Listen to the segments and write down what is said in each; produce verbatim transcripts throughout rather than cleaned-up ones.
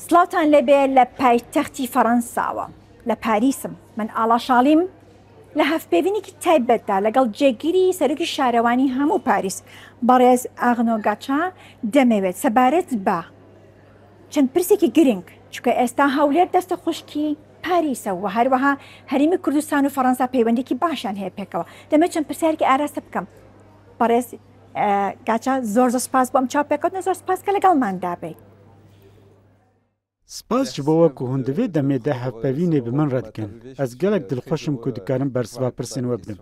سڵاوتان لێبێ لە پایتەختی فەڕەنساوە، لە پاریسم. من ئاڵا شاڵیم، لە هەڤپەیڤینێکی تایبەتدا لەگەڵ جێگیری سەرۆکی شارەوانی هەموو پاریس، بەڕێز ئاغنۆ گاچا، دەمەوێت سەبارەت بە چەند پرسێکی گرنگ، چونکە ئێستا هەولێر دەستە خوشکی پاریسە و هەروەها هەرێمی کوردستان و فەڕەنسا پەیوەندێکی باشیان هەیە پێکەوە. دەمەوێت چەند پرسیارێکی ئاراستە بکەم. بەڕێز، ئە، گاچا، زۆر زۆر سپاس بۆ ئەم چاوپێکەوتنە، زۆر سپاس کە لەگەڵماندا بیت. سپاس ji bo we ku hûn di vê demê de hevpeyvînê bi min re dikin. Ez gelek dilxweş im ku dikarim bersiva pirsên we bidim.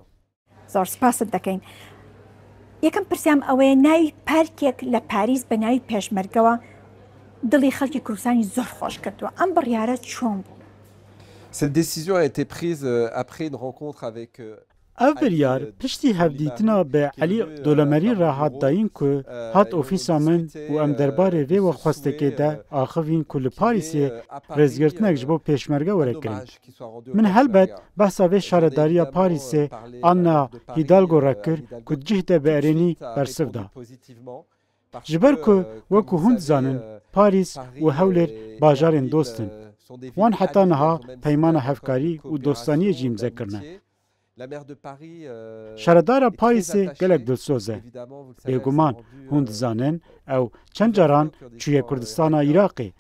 زۆر سپاست دەکەین. یەکەم پرسیام ئەوەیە، ناوی پارکێک لە پاریس بە ناوی پێشمەرگەوە دڵی خەڵکی کوردستانی زۆر خۆش کردووە. ئەم بڕیارە چۆن بوو؟ Cette décision a été prise, euh, après une rencontre avec, euh, Ev biryar piştî hevdîtina bi Elî Dolemerî re hat dayîn ku hat ofîsa min û em derbarê vê wexwestekê de axivîn ku li Parîsê rêzgirtinek ji bo pêşmerge were kirin. Min helbet behsa vê şaredariya Parîsê Anna Hidalgo re kir ku di cih de bi erênî bersiv da. Ji ber ku, wekî hûn dizanin, Parîs û Hewlêr bajarên dost in. Wan heta niha peymana hevkarî û dostaniyê jî îmze kirine. Şaredara Parîsê gelek dilsoz e. Bêguman, hûn dizanin, ew çend caran çûye Kurdistana Iraqê.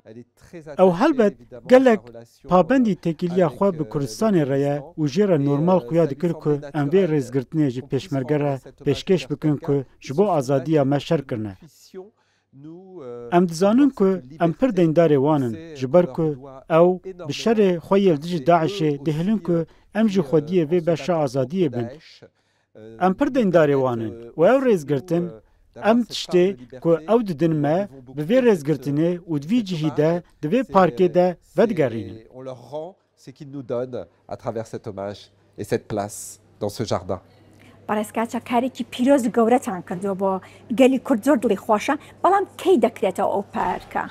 Ew helbet gelek pabendî têkiliya xwe bi Kurdistanê re ye û jê re normal xuya dikir ku em vê rêzgirtinê ji pêşmerge re pêşkêş bikin ku ji bo azadiya me şer kirine. Em dizanin ku em pir deyndarê wan in, ji ber ku ew bi şerê xwe yê li dijî DAIŞê dihêlin ku em jî xwediyê vê beşa azadiyê bin. Em pir deyndarê wan in û ew rêzgirtin, em tiştê ku ew didin me, bi vê rêzgirtinê û di vî cihî de di vê parkê de vedigerînin. C'est qu'ils nous donnent à travers cet hommage et cette place dans ce jardin. بەڕێز گاچا، کارێکی پیرۆز و گەورەتان کردووە بۆ گەلی کورد، زۆر دڵی خۆشە، بەڵام کەی دەکرێتەوە ئەو پارکە؟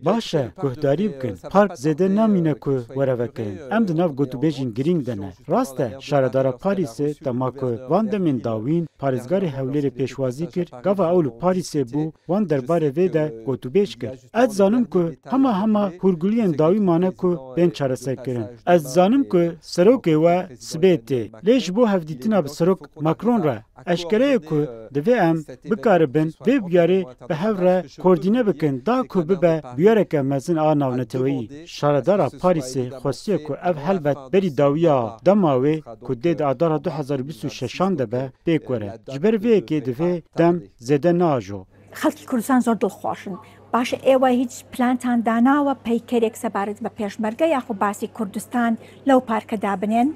Baş e, guhdarî bikin. Park zêde namîne ku were vekirin. Em di nav gotûbêjên girîng de ne. Rast e, şaredara Parîsê dema ku van demên dawîn parêzgarê Hewlêrê pêşwazî kir, gava ew li Parîsê bû, wan derbarê vê de gotûbêj kir. Ez dizanim ku hema hema hûrguliyên dawî mane ku bên çareserkirin. Ez dizanim ku serokê we sibê tê. Lê ji bo hevdîtina bi serok Macron re, eşkere ye ku divê em bikaribin vê bûyerê bi hev re koordîne bikin, da ku bibe bûyereke mezin a navneteweyî. Şaredara Parîsê xwestiye ku ev helbet berî dawiya dema wê ku dê di adara du hezar û bîst û şeşan de be, pêk were. Ji ber vê yekê divê dem zêde neajo. خەڵکی کوردستان زۆر دڵخۆشن. باشە، ئێوە هیچ پلانتان داناوە پەیکەرێک سەبارەت بە پێشمەرگە یاخود باسی کوردستان لەو پارکە دابنێن؟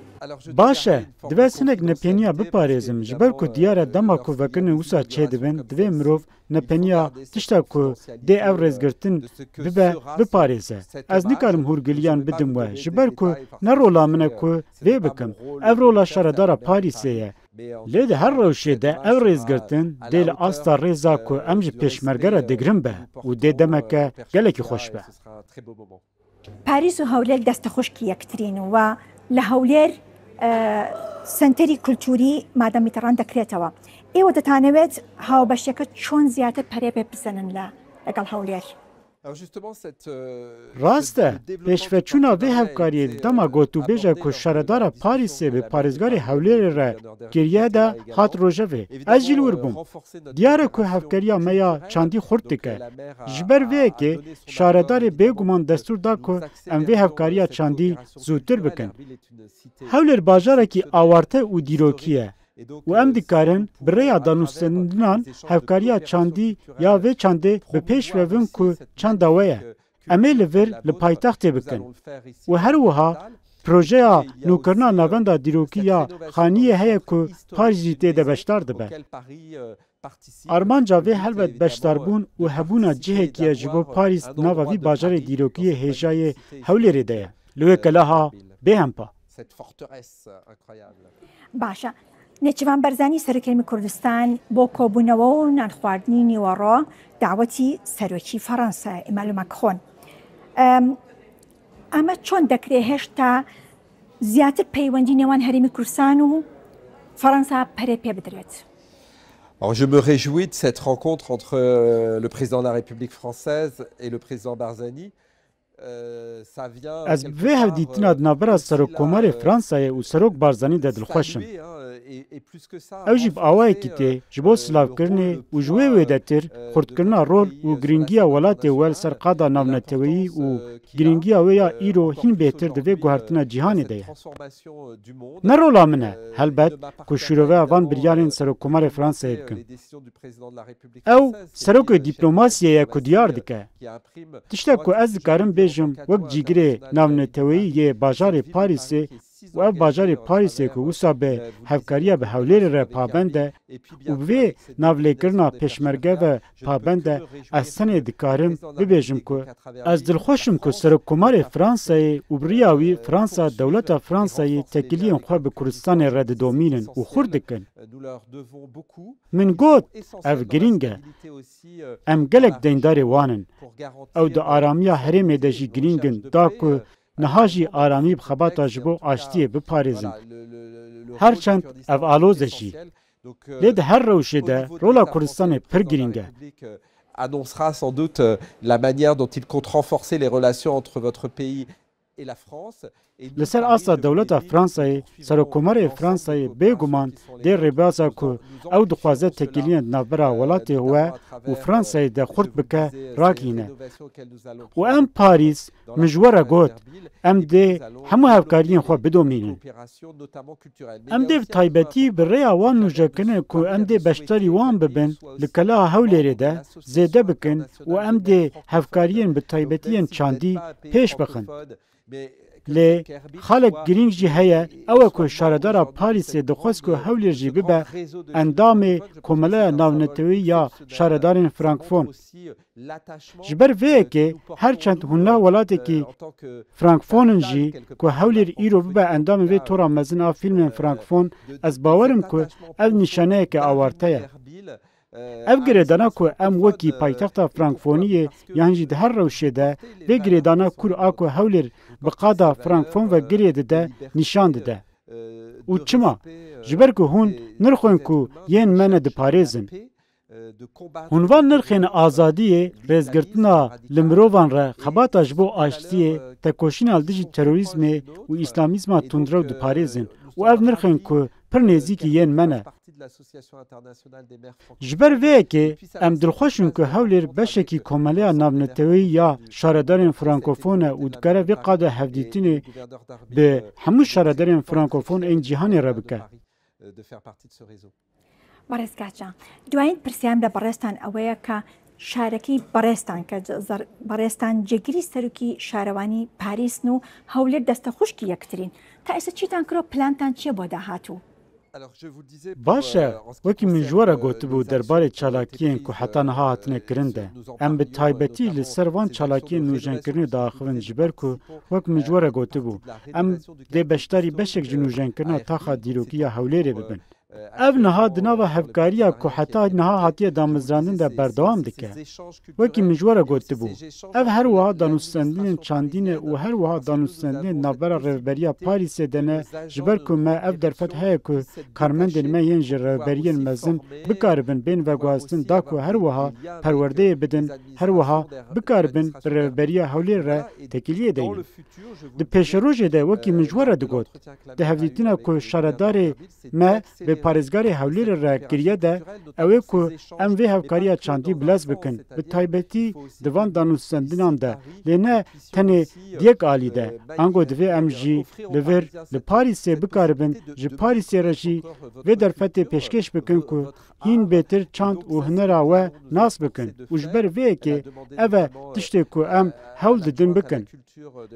Baş e, divê ez hinek nepêniya biparêzim, ji ber ku diyar e dema ku vekirin wisa çêdibin, divê mirov nepêniya tişta ku dê ev rêzgirtin bibe, biparêze. Ez nikarim hûrgiliyan bidim we, ji ber ku ne rola min e ku vê bikim. Ev rola şaredara Parîsê ye. Lê di her rewşê de ev rêzgirtin dê li asta rêza ku em ji pêşmerge re digirin be û dê demeke gelekî xweş be. پاریس و هەولێر دەستە خوشکی یەکترین و لە هەولێر، ئە، سەنتەری کولتوری مادام میتەڕان دەکرێتەوە. ئێوە دەتانەوێت هاوبەشیەکە چۆن زیاتر پەرێ پێ بزەنن لە، لەگەڵ هەولێر؟ Rast e, pêşveçûna vê hevkariyê di dema gotûbêja ku şaredara Parîsê bi parêzgarê Hewlêrê re kiriye de hat rojevê. Ez jî li wir bûm. Diyar e ku hevkariya me ya çandî xurt dike. Ji ber vê yekê şaredarê bêguman destûr da ku em vê hevkariya çandî zûtir bikin. Hewlêr bajarekî awarte û dîrokî ye. û em dikarin bi rêya danûstendinan hevkariya çandî ya vê çandê bi pêş ve bin ku çanda we ye. Em ê li vir li paytextê bikin. Û her wiha projeya nûkirina navenda dîrokî ya Xaniyê heye ku Parîs jî tê de beşdar dibe. Armanca vê helbet beşdarbûn û hebûna cihekî ye ji bo Parîs di nava vî bajarê dîrokî yê hêja yê Hewlêrê de ye. Li wê keleha bêhempa. باشە. نێچیروان بەرزانی، سەرۆکی هەرێمی کوردستان، بۆ کۆبوونەوە و نانخواردنی نیوەڕۆ داوەتی سەرۆکی فەڕەنسا ئیمانوێل ماکرۆن. ئەم، ئەمە چۆن دەکرێت هێشتا زیاتر پەیوەندی نێوان هەرێمی کوردستان و فەڕەنسا پەرێ پێ بدرێت؟ Alors, je me réjouis de cette rencontre entre, euh, le président de la République française et le président Barzani. Ez bi vê hevdîtina di navbera Serokkomarê Fransayê û Serok Barzanî de dilxweş im. Ew jî bi awayekî tê ji bo silavkirinê û ji wê wêdetir xurtkirina rol û girîngiya welatê we li ser qada navneteweyî û girîngiya wê ya îro hîn bêhtir di vê guhertina cîhanê de ye. Ne rola min e, helbet, ku şîroveya van biryarên Serokkomarê Fransayê bikim. Ew serokê dîplomasiyê ye ku diyar dike. Tiştek ku ez dikarim bêjim, wek cîgirê navneteweyî yê bajarê Parîsê û ev bajarê Parîsê ku wisa bi hevkariya bi Hewlêrê re pabend e û bi vê navlêkirina pêşmerge ve pabend e, ez tenê dikarim bibêjim ku ez dilxweş im ku Serokkomarê Fransayê û bi riya wî Fransa, dewleta Fransayê tekiliyên xwe bi Kurdistanê re didomînin û xurt dikin. Min got, ev girîng e. Em gelek deyndarê wan in. Ew di aramiya herêmê de jî girîng in, da ku niha jî aramî bi xebata ji bo aştiyê biparêzin. Her çend ev aloz e jî. Lê di her rewşê de rola Kurdistanê pir girîng e. Annoncera sans doute, euh, la manière dont il compte renforcer les relations entre votre pays et la France. Li ser asta dewleta Fransayê, Serokkomarê Fransayê bêguman dê rêbaza ku ew dixwaze têkiliyên di navbera welatê we û Fransayê de xurt bike, ragihîne. Û em Parîs, min ji we re got, em dê hemû hevkariyên xwe bidomînin. Em dê bi taybetî bi rêya wan nûjekirinê ku em dê beşdarî wan bibin, li Keleha Hewlêrê de zêde bikin û em dê hevkariyên bi taybetî yên çandî pêş bixin. Lê xalek girîng jî heye, ew e ku şaredara Parîsê dixwest ku Hewlêr jî bibe endamê Komeleya Navneteweyî ya Şaredarên Frankfon. Ji ber vê yekê, her çend hûn ne welatekî frankfon in jî, ku Hewlêr îro bibe endamê vê tora mezin a fîlmên frankfon, ez bawer im ku ev nîşaneyeke awarte ye. Ev girêdana ku em wekî paytexta frankfoniyê yan jî di her rewşê de vê girêdana kûr a ku Hewlêr bi qada frankfon ve girê dide, nîşan dide. Û çima? Ji ber ku hûn nirxên ku yên me ne diparêzin. Hûn van nirxên azadiyê, rêzgirtina li mirovan re, xebata ji bo aştiyê, tekoşîna li dijî terorîzmê û îslamîzma tundrew diparêzin û ev nirxên ku pir nêzîkî yên me ne. Ji ber vê yekê em dilxweş in ku Hewlêr beşekî Komeleya Navneteweyî ya Şaredarên Frankofon e û dikare vê qada hevdîtinê bi hemû şaredarên frankofon ên cîhanê re bike. بەڕێز کاچا، دوایین پرسیارم لە بەڕێزتان ئەوەیە کە شارەکەی بەڕێزتان کە بەڕێزتان جێگری سەرۆکی شارەوانی پاریسن و هەولێر دەستە خوشکی یەکترین، تا ئێستا چیتان کرۆ، پلانتان چیە بۆ داهاتوو؟ باش e, wekî min ji we re gotibû derbarê çalakiyên ku heta niha hatine kirin de, em bi taybetî li ser van çalakiyên nûjenkirinê diaxivin, ji ber ku, wek min ji we re gotibû, em dê beşdarî beşek ji nûjenkirina taxa dîrokî ya Hewlêrê bibin. Ev niha di nava hevkariya ku heta niha hatiye damezrandin de berdewam dike. Wekî min ji we re gotibû, ev her wiha danûstendinên çandî ne û her wiha danûstendinên di navbera Rêveberiya Parîsê de ne, ji ber ku me ev derfet heye ku karmendên me yên ji rêveberiyên mezin bikaribin bên veguhastin da ku her wiha perwerdeyê bidin, her wiha bikaribin bi Rêveberiya Hewlêr re têkiliyê deynin. Di pêşerojê de, wekî min ji we re digot, di hevdîtina ku şaredarê me bi parêzgarê Hewlêrê re kiriye de, ew ê ku em vê hevkariya çandî bilez bikin, bi taybetî di van danûstendinan de, lê ne tenê di yek alî de, ango divê em jî li vir, li Parîsê bikaribin, ji Parîsê re jî vê derfetê pêşkêş bikin ku hîn bêtir çand û hunera we nas bikin û ji ber vê yekê ev e tiştê ku em hewl didin bikin.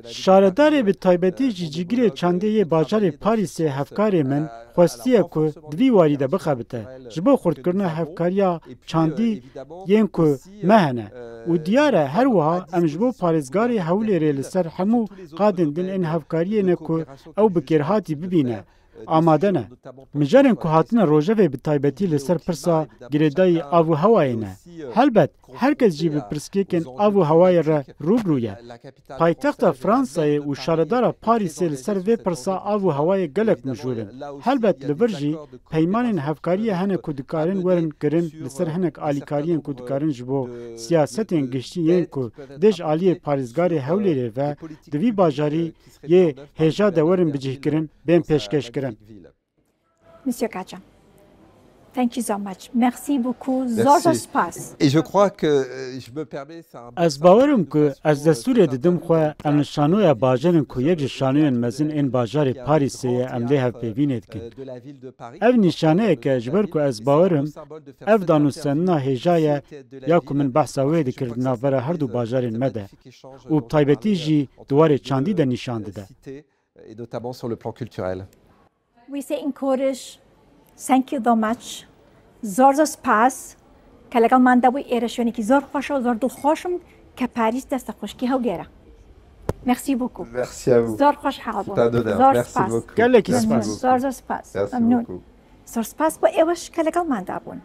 Şaredarê bi taybetî jî cîgirê çandê yê bajarê Parîsê hevkarê min xwestiye ku di vî warî de bixebite ji bo xurtkirina hevkariya çandî yên ku me hene û diyar e her wiha em ji bo parêzgarê Hewlêrê li ser hemû qadên din ên hevkariyê ne ku ew bi kêrhatî bibîne. amade ne. Mijarên ku hatine rojevê bi taybetî li ser pirsa girêdayî av û hewayê ne. Helbet, her kes jî bi pirsgirêkên av û hewayê re rû bi rû ye. Paytexta Fransayê û şaredara Parîsê li ser vê pirsa av û hewayê gelek mijûl in. Helbet li vir jî peymanên hevkariyê hene ku dikarin werin kirin li ser hinek alîkariyên ku dikarin ji bo siyasetên giştî yên ku dê ji aliyê parêzgarê Hewlêrê ve di vî bajarî yê hêja de werin bicihkirin, bên pêşkêşkirin. Monsieur Kaçan. Thank you so much. Merci beaucoup. Zor zor spas. Et je crois que euh, je me permets, c'est un Ez bawer im ku ez destûrê didim xwe, em li şanoya bajarên ku yek ji şanoyên mezin ên bajarê Parîsê ye, em lê hevpeyvînê dikin. Ev nîşaneyek e, ji ber ku ez bawer im ev danûstendina hêja ye ya ku min behsa wê dikir di navbera her du bajarên me de û bi taybetî jî di warê çandî de nîşan dide. Et notamment sur le plan culturel. We say in Kurdish, thank you so much. Zor zor spas. Ke legal man da bu êre şoneki zor xweş û zor dilxweş im ke Parîs deste xweşkî Hewlêr e. Merci beaucoup. Merci à vous. Zor xweş hal bû. C'est un honneur. Zor Merci spas. beaucoup. Gelekî Merci spas. beaucoup. Zor zor spas. Merci Memnun. Beaucoup. Zor spas bu êweş ke legal man da bûn.